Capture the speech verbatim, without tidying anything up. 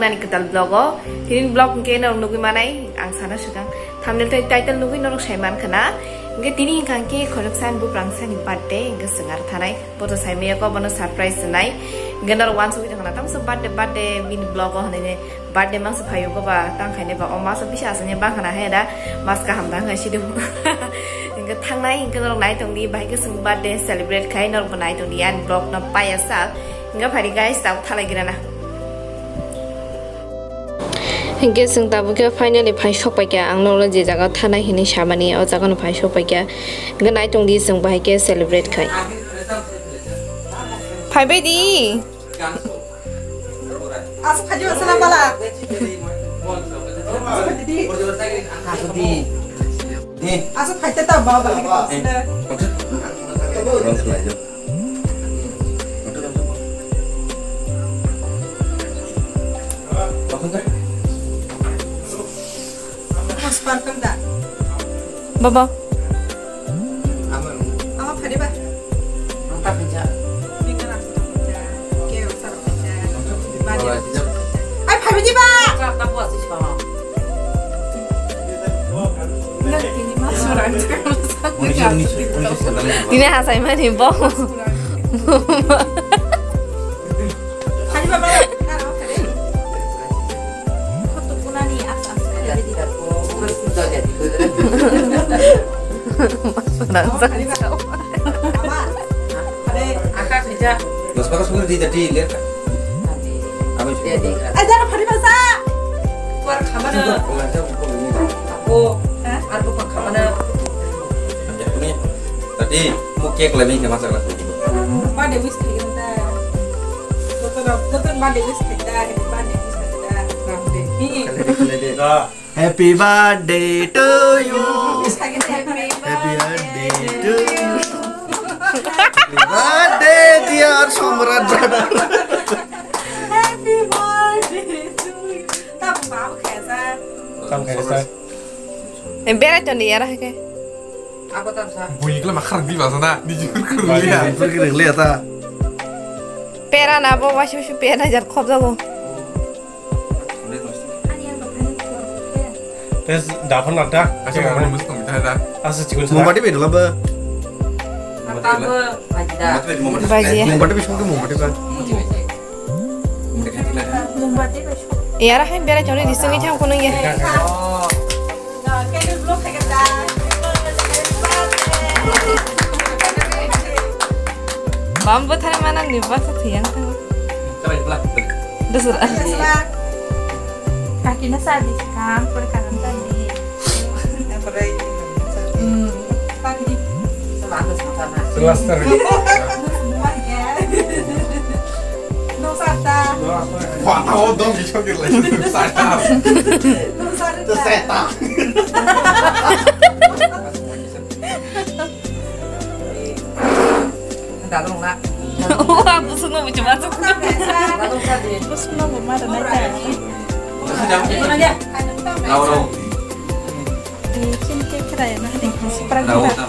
Ani kwtal vlog o, tini vlog hwnkhe norok nugwi manai, ang sana swkang thumbnail tei title nugwi norok sai mankha na. Hwnkhe tini hwnkha hwnkhe khoroksa ani buprang sani birthday, hwnkhe swng aro thanai, boto sai maya ko bono surprise rwnai. Hwnkhe norok wansugwi tongkha na, tamo se birthday, birthday bini vlog o hwnwi ne, birthday masa phaio ko ba, tang khaine ba, o masa bisa asani bang khana he da, mas kaham da hwnga sido. Hwnkhe thangnai, hwnkhe norok nai tongdi, bahai khe swng birthday celebrate khai, norok bo nai tongdi, ani vlog no paya sal. Hwnkhe phari guys, tabuk thalai gira na. Hwnkhe chwng tabuk khe finally phai sok paikha, ang norokno je jaga thanai hinwi samani, o jaga no phai sok paikha. Hwnkhe nai tongdi chwng bahai khe celebrate khai. Phaibai di. Aswk khaidi masala pala. Aswk khaite ta ba ba. Baba. Ama phari ba. Ang ta khaja. Ai phari di ba. Tini hasai mani bo. Tadi, mo cake lebih ke masa kelas. Birthday wish khaigwrang ta. Joto rok, joto birthday wish khaida, happy birthday wish khaida. Happy birthday to you. Happy birthday to you. Happy birthday, dear Somrat brother. Happy birthday to you. Tabuk ma bo khaisa. Tam khaisa. Berai ton di yara ke. Bui ikla ma kharang di basa na, niji kurkur liya. Kurkur liya ta. Pera na bo wasu wasu pera jar khop jago. Tes daphan na ta. Asa mama ni musu tong ta ta. Asa chikun sa. Mombati be dula ba. Baji. Mombati be sungke mombati ba. Yara hai berai chonai di sungwi thang kono ya. Bam bo thai mana ni ba sa thiyang thang. Dusra. Kaki na sa di kam por karam ta ni. Hmm. Cluster. Wah, tahu dong, bisa kira lagi. Saya. Seta. Dalung na. Wah, aku semua macam-macam. Dalung tadi. Aku semua mau marah naik. Mana dia? Lauro. Di sini kira ya, nah, di seberang kita.